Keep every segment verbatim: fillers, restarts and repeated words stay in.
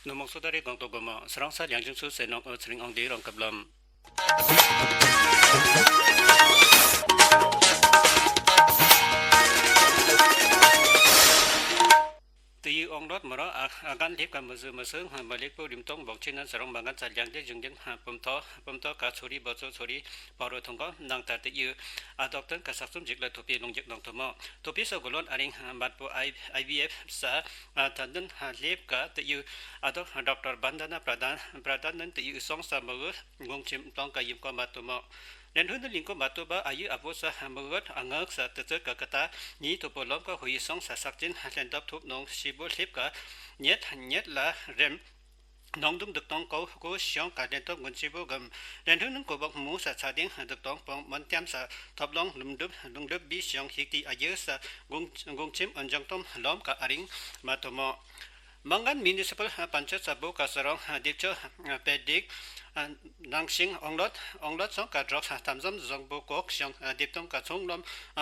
ནུབ་མོང་སུ་ཏ་རེ་གོང་ཏོ་གོ་མ་སི་རང་ས་ལིང་ཇིང་སུ་སེ་ནོང་ཨོ་ཚེ་རིང་ཨང་ཏེ་རང་ཀབ་ལམ། ཏེ་ཡི་ཨོང་ལོད་མོ་རོ་ཨ་ཨ་གན་ལེབ་ཀ་མ་ཟུ་མ་སུ་མ་ལེག་པོ་རིམ་ཏོང་བོག་ཅི་ནན་སི་རང་མ་གན་ཚ་ལིང་ཏེ་ཇུང་གིན་པུམ་ཐོ་པུམ་ཐོ་ཀ་ཚོ་རི་བོ་ཚོ་ཚོ་རི་པ་རོ་ཐོང་གོ་ནང་ཏར་ཏེ་ཡི་ཨ་དོག་ཏན་ཀ་སག་ཚུམ་ཇིག་ལ་ཐོ་པི་ལུང་ཇིག་ནང་ཐོ་མོ། ཐོ་པི་སོ་གོ་ལོན་ཨ་རིང་མད་པོ་ཨའི་ཨའི་བི་ཨེཕ་ས་ཨ་ཐན་དན་ལེབ་ཀ་ཏེ་ཡི་ཨ་དོག་ཌོག་ཊར་བན་དན་ན་པྲ་དན་པྲ་དན་ནན་ཏེ་ཡི་སོང་ས་མ་གུ་གུང་ཆིམ་ཏོང་ཀ་ཡིམ་ཀོ་མ་ཐོ་མོ། རེན་ཧུན་ནི་ལིང་ཀོ་མ་ཐོ་བ་ཨ་ཡི་ཨ་བོ་ས་མ་གུ་ཨ་ངག་ས་ཏེ་ཚེ་ཀ་ཀ་ཏ་ཉི་ཐོ་པོ་ལོམ་ཀ་ཧུ་ཡི་སོང་ས་སག་ཅིན་ལེན་ཏོབ་ཐོབ་ནོང་ཤི་བོ་ལེབ་ཀ་ཉེད་ཉེད་ལ་རེམ། ནོང་དུམ་དུག་ཏོང་ཀོ་ཀོ་ཤོང་ཀ་ལེན་ཏོབ་གུན་ཆི་བོ་གམ། རེན་ཧུན་ནི་ཀོ་བོག་མུ་ས་ཚ་དིང་དུག་ཏོང་པོང་མོན་ཏེམ་ས་ཐོབ་ལོང་ལུང་དུབ་ལུང་དུབ་བི་ཤོང་ཧིག་ཏི་ཨ་ཡི་ས་གུང་གུང་ཆིམ་ཨོན་ཇང་ཏོམ་ལོམ་ཀ་ཨ་རིང་མ་ཐོ་མོ། མང་གན་མུ་ནི་སི་པལ་པན་ཆད་ས་བོ་ཀ་སི་རོང་དིབ་ཆོ་པེ་དིག་ནང་ཤིང་ཨོང་ལོད་ཨོང་ལོད་སོང་ཀ་ཌྲོག་ཐམ་ཟམ་ཟོང་བོ་ཀོག་ཤོང་དིབ་ཏོང་ཀ་ཚོང་ལོམ་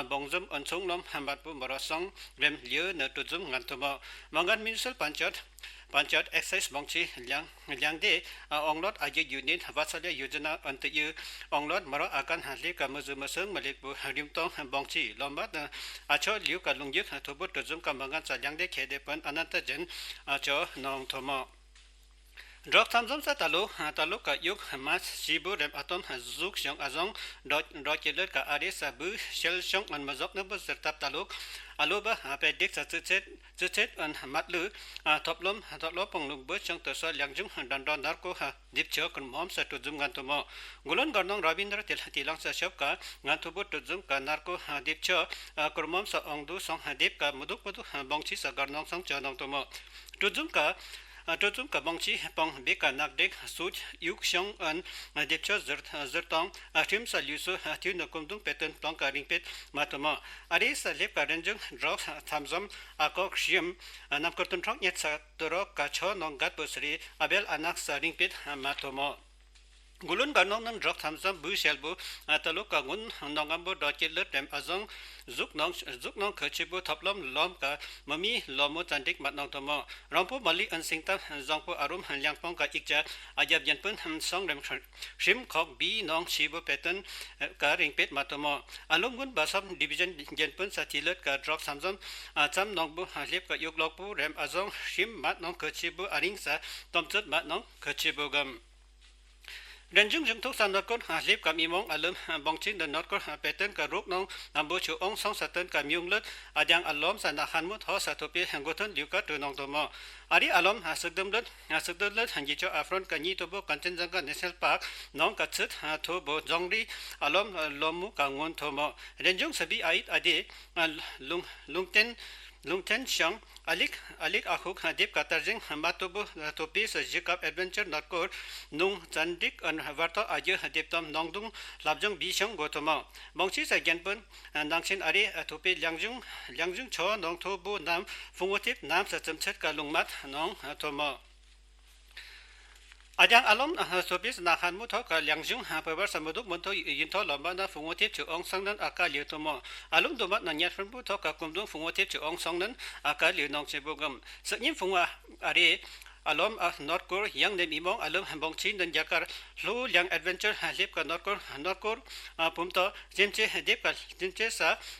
བོང་ཟུམ་ཨོན་ཚོང་ལོམ་མད་པོ་མོ་རོ་སོང་རེམ་ལིའུ་ནི་ཏུ་ཛུམ་ངན་ཐོ་མོ། མང་གན་མུ་ནི་སི་པལ་པན་ཆད་པན་ཆད་ཨེག་སའིས་བོང་ཆི་ལིང་ལིང་ཏེ་ཨོང་ལོད་ཨ་ཡི་ཡུ་ནི་ཡན་ཝ་ཚ་ལི་ཡུ་ཛི་ན་ཨོན་ཏེ་ཡི་ཨོང་ལོད་མོ་རོ་ཨ་གན་ལེབ་ཀ་མ་ཟུ་མ་སུ་མ་ལེག་པོ་རིམ་ཏོང་བོང་ཆི་ལོམ་མད་ཨ་ཆོ་ལིའུ་ཀ་ལུང་ཡིག་ཐོ་བོ་ཏུ་ཛུམ་ཀ་མང་གན་ཚ་ལིང་ཏེ་ཁེ་ཏེ་པོན་ཨ་ནན་ཏ་ཇན་ཨ་ཆོ་ནོང་ཐོ་མོ། ཌྲོག་ཐམ་ཟམ་ས་ཏ་ལུ་ཏ་ལུ་ཀ་ཡུག་མ་ཤི་བོ་རེམ་ཨ་ཏོམ་ཟུག་ཤོང་ཨ་ཟོང་ཌོ་ཀེ་ལེར་ཀ་ཨ་རེ་ས་བུ་ཤེལ་ཤོང་ཨོན་མ་ཟོག་ནི་བོ་ཟིར་ཏབ་ཏ་ལུ་ཨ་ལུ་བ་པེ་དིག་ས་ཙི་ཚེད་ཙི་ཚེད་ཨོན་མད་ལུ་ཐོབ་ལོམ་ཐོབ་ལོམ་པོང་ལུག་བུ་ཤོང་ཏོ་སོ་ལིང་ཇུང་ཌན་ཌོ་ནར་ཀོ་དིབ་ཆོ་ཀུར་མོམ་ས་ཏུ་ཛུམ་ངན་ཐོ་མོ། གུ་ལོན་གར་ནོང་ར་བིན་དར་ཏི་ལ་ཏི་ལང་ས་ཤོབ་ཀ་ངན་ཐོ་བོ་ཏུ་ཛུམ་ཀ་ནར་ཀོ་དིབ་ཆོ་ཀུར་མོམ་ས་ཨོང་དུ་སོང་དིབ་ཀ་མུ་དུག་མུ་དུག་བོང་ཆི་ས་གར་ནོང་སོང་ཆོ་ནོང་ཐོ་མོ། ཏུ་ཛུམ་ཀ་ཨ་ཏུ་ཛུམ་ཀ་བོང་ཆི་པོང་བི་ཀ་ནག་དིག་སུད་ཡུག་ཤོང་ཨོན་དིབ་ཆོ་ཟིར་ཟིར་ཏོང་ཨ་ཁྲིམ་ས་ལུས་སུ་ཨ་ཐིའུ་ནི་ཀུམ་དུང་པེ་ཏོན་ཏོང་ཀ་རིང་པེད་མ་ཐོ་མོ། ཨ་རེ་ས་ལེབ་ཀ་རེན་ཇུང་ཌྲོག་ཐམ་ཟམ་ཨ་ཀོག་ཤིམ་ཨ་ནམ་ཀུར་ཏུན་ཁྲོག་ཉེད་ས་ཏུ་རོག་ཀ་ཆོ་ནོང་གད་པོ་སི་རི་ཨ་བེལ་ཨ་ནག་ས་རིང་པེད་མ་ཐོ་མོ། གུ་ལོན་གར་ནོང་ནན་ཌྲོག་ཐམ་ཟམ་བུ་ཤེལ་བུ་ཨ་ཏ་ལུ་ཀ་གུན་ནོང་ངམ་བུ་ཌོ་ཀེ་ལེར་ཏེམ་ཨ་ཟོང་ཟུག་ནོང་ཟུག་ནོང་ཁ་ཆི་བུ་ཐོབ་ལོམ་ལོམ་ཀ་མ་མི་ལོ་མོ་ཙན་དིག་མད་ནོང་ཐོ་མོ། རོང་པོ་མ་ལི་ཨོན་སིང་ཏ་ཟོང་པོ་ཨ་རུམ་ལིང་པོང་ཀ་ཨིག་ཅ་ཨ་རྒྱབ་རྒྱན་པུན་སོང་རེམ་ཤིམ་ཁོག་བི་ནོང་ཤི་བུ་པེ་ཏོན་ཀ་རིང་པེད་མ་ཐོ་མོ། ཨ་ལུམ་གུན་བ་སོབ་ཌི་བི་ཞན་རྒྱན་པུན་ས་ཐི་ལེད་ཀ་ཌྲོག་ཐམ་ཟམ་ཨ་ཙམ་ནོང་བུ་ལེབ་ཀ་ཡུག་ལོག་བུ་རེམ་ཨ་ཟོང་ཤིམ་མད་ནོང་ཁ་ཆི་བུ་ཨ་རིང་ས་ཏོམ་ཚུད་མད་ནོང་ཁ་ཆི་བུ་གམ། རེན་ཇུང་ཇུང་ཐུག་ས་ནོར་ཀོར་ལེབ་ཀ་མི་མོང་ཨ་ལུམ་བོང་ཆིན་ནི་ནོར་ཀོར་པེ་ཏོན་ཀ་རུག་ནོང་ནམ་བུ་ཆུ་ཨོང་སོང་ས་ཏོན་ཀ་མིའུང་ལུད་ཨ་དིང་ཨ་ལོམ་ས་ན་ཧན་མུ་ཐོ་ས་ཐོ་པེ་གོ་ཐོན་ལིའུ་ཀ་ཏུ་ནོང་ཐོ་མོ། ཨ་རི་ཨ་ལོམ་སུག་དུམ་ལུད་སུག་དུམ་ལུད་ཧན་གི་ཆོ་ཨ་ཕྲོན་ཀ་ཉི་ཐོ་བོ་ཀན་ཅན་ཛང་ག་ནེ་ཤ་ནལ་པཱརཀ་ནོང་ཀ་ཚུད་ཐོ་བོ་ཛོང་རི་ཨ་ལོམ་ལོམ་མུ་ཀ་ངུན་ཐོ་མོ། རེན་ཇུང་ས་བི་ཨ་ཡིད་ཨ་དེ་ལུང་ལུང་ཏེན་ལུང་ཐེན་ཤང་ཨ་ལིག་ཨ་ལིག་ཨ་ཁུག་དེབ་ཀ་ཏར་ཞིང་མ་ཏོ་བུ་ཏོ་པི་ས་ཞི་ཀབ་ཨེ་ཌབེན་ཅར་ནོར་ཀོར་ནུང་ཙན་དིག་ཨན་བར་ཏོ་ཨ་རྒྱུ་དེབ་ཏོམ་ནོང་དུང་ལབ་ཇོང་བི་ཤང་གོ་ཐོ་མོ། བོང་ཆི་ས་རྒྱན་པུན་ནང་ཆེན་ཨ་རི་ཏོ་པི་ལིང་ཇུང་ལིང་ཇུང་ཆོ་ནོང་ཐོ་བུ་ནམ་ཕུང་བོ་ཐེབ་ནམ་ས་ཙམ་ཚད་ཀ་ལུང་མད་ནོང་ཐོ་མོ། ཨ་དིང་ཨ་ལོམ་ཨ་སོ་པིས་ན་ཧན་མུ་ཐོག་ཀ་ལིང་ཇུང་ཧ་པ་བར་ས་མུ་དུག་མུན་ཐོ་ཡིན་ཐོ་ལོམ་པ་ན་ཕུང་བོ་ཐེབ་ཆུ་ཨོང་སང་ནན་ཨ་ཀ་ལིའུ་ཐོ་མོ། ཨ་ལུམ་དུ་མ་ན་ཉར་ཧན་མུ་ཐོག་ཀ་ཀུམ་དུང་ཕུང་བོ་ཐེབ་ཆུ་ཨོང་སང་ནན་ཨ་ཀ་ལིའུ་ནོང་ཆེ་བུ་གམ། སག་ཉིམ་ཕུང་བོ་ཨ་རེ་ཨ་ལོམ་ཨ་ནོར་ཀོར་ཡང་ནེ་མི་མོང་ཨ་ལུམ་བོང་ཆི་ནན་རྒྱ་གར་ལྷུ་ལིང་ཨེ་ཌབེན་ཅར་ལེབ་ཀ་ནོར་ཀོར་ནོར་ཀོར་ཨ་བུམ་ཐོ་ཇིམ་ཅེ་དེབ་ཀ་ཇིམ་ཅེ་ས་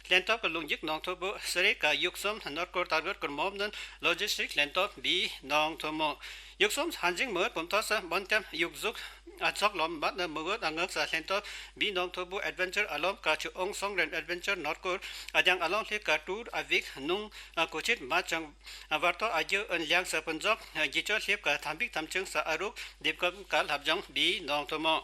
ལེན་ཐོབ་ཀ་ལུང་འཇིག་ནོང་ཐོ་བུ་སི་རེ་ཀ་ཡུག་སོམ་ནོར་ཀོར་ཏར་གར་ཀུར་མོམ་ནན་ལོ་ཇི་སི་ཊིག་ལེན་ཐོབ་བི་ནོང་ཐོ་མོ། ཡུག་སོམ་ཧན་ཇིང་མོ་བུམ་ཐོ་ས་བོན་ཏེམ་ཡུག་ཟུག་ཨ་ཚོགས་ལོམ་མ་ན་མུ་གོ་ཨ་ངག་ས་ལེན་ཐོབ་བི་ནོང་ཐོ་བུ་ཨེ་ཌབེན་ཅར་ཨ་ལོམ་ཀ་ཆུ་ཨོང་སོང་རེན་ཨེ་ཌབེན་ཅར་ནོར་ཀོར་ཨ་དིང་ཨ་ལོང་ལེ་ཀ་ཏུར་ཨ་བིག་ནུང་ཨ་ཀོ་ཆིད་མ་ཅང་ཨ་བར་ཐོ་ཨ་རྒྱུ་ཨན་ལིང་ས་པུན་ཛོག་ཨ་རྒྱུ་ཆོ་ལེབ་ཀ་ཐམ་བིག་ཐམ་ཅང་ས་ཨ་རུག་དེབ་ཀ་ལྷབ་ཇོང་བི་ནོང་ཐོ་མོ།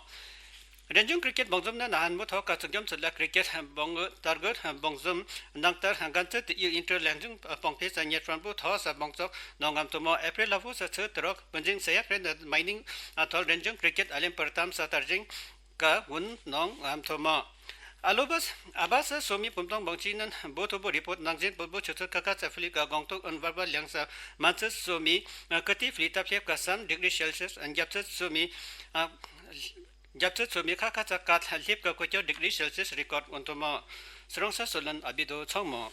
རེན་ཇུང་ཀྲི་ཀེད་བོང་ཟུམ་ནི་ན་ཧན་མུ་ཐོག་ཀ་ཚུགས་ཇོམ་ཚུ་ལ་ཀྲི་ཀེད་བོང་ཏར་གུར་བོང་ཟུམ་ནང་ཏར་གན་ཚུ་ཏི་ཡུ་ཨིན་ཊར་ལེང་ཇུང་པོང་ཕེ་ས་ཉེ་ཕྲན་བུ་ཐོ་ས་བོང་ཙོག་ནོང་ངམ་ཐོ་མོ། ཨེ་པྲིལ་ལ་བུ་ས་ཚུ་ཏི་རོག་བུན་ཇིང་ས་ཡག་རེན་མའི་ནིང་ཨ་ཐོལ་རེན་ཇུང་ཀྲི་ཀེད་ཨ་ལེམ་པར་ཏམ་ས་ཏར་ཇིང་ཀ་བུན་ནོང་ངམ་ཐོ་མོ། ཨ་ལོ་བས་ཨ་བ་ས་སོ་མི་བུམ་ཐོང་བོང་ཆི་ནན་བོ་ཐོ་བུ་རི་པོརྟ་ནང་ཞིན་བོ་བོ་ཆུ་ཚོད་ཁ་ཁ་ཚ་ཕི་ལི་ཀ་གོང་ཐོག་ཨན་བར་བར་ལེང་ས་མན་ཚད་སོ་མི་ཀ་ཏི་ཕི་ལི་ཏ་ཕེབ་ཀ་སམ་ཌིག་རི་སེལ་སི་ཡས་ཨན་རྒྱབ་ཚད་སོ་མི་ཨ་རྒྱབ་ཚད་ཚོ་མི་ཁ་ཁ་ཚ་ཀ་ཐལ་ལེབ་ཀ་ཀོ་ཅོ་ཌིག་རི་སེལ་སི་ཡས་རི་ཀོརྡ་འོན་ཐོ་མོ། སི་རོང་ས་སོ་ལན་ཨ་བི་དོ་ཚང་མོ།